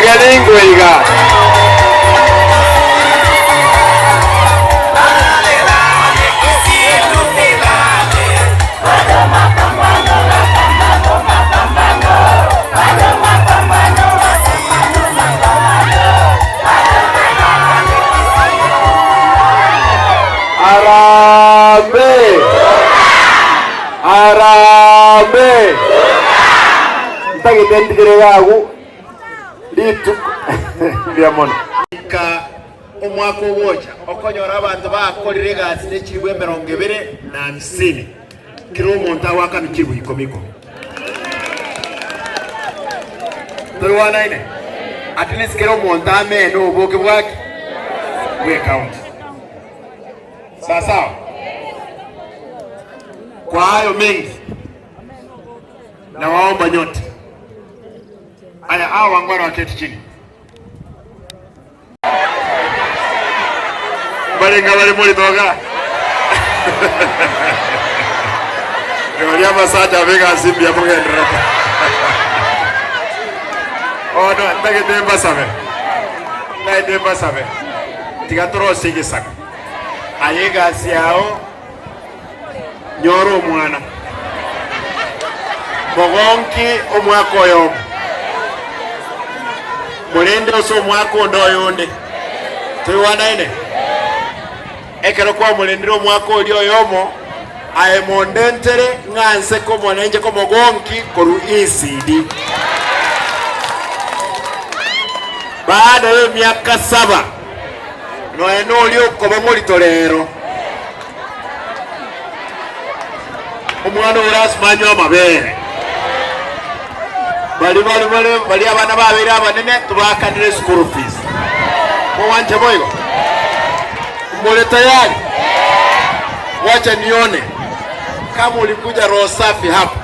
Abageni nkoiga. Harambee! Harambee! Ntagete ntigere gagu rituko mbuya mono. Goika omwaka ogocha okonyora abanto bakorire egasi ne chilifu emerongo ebere na hamsini, kera omonto agoakanwa chilifu ikomi ikomi. Toigwanaine? At least kera omonto amene oboke bwaki bw'ecounty. Sawasawa? Kwa hayo mengi nawaomba nyote. Aya, hawa wangwana waketi chini. Mbarenga bare moritoga? Rirorio abasacha ab'egasi mbuya mogendererete. Bono ntagete mbasabe, ntagete mbasabe, tiga torosie egesaku. Aye egasi yao, nyora omwana, mogonki omwaka oyomo, morende ase omwaka onde oyonde. Toigwanaine? Ekero kwamorendire omwaka oria oyomo, aye mondentere ng'a nse komona inche komogonki korwa ECD. Baada y'emiaka saba, nonya noria okoba morito rero. Omwana oyo lasima anywe amabere. Baria bare bare baria abana babeire abanene tobaakanere school fees. Mogwancha boigo? More tayari? Wacha nione kama ulikuja roho safi hapa.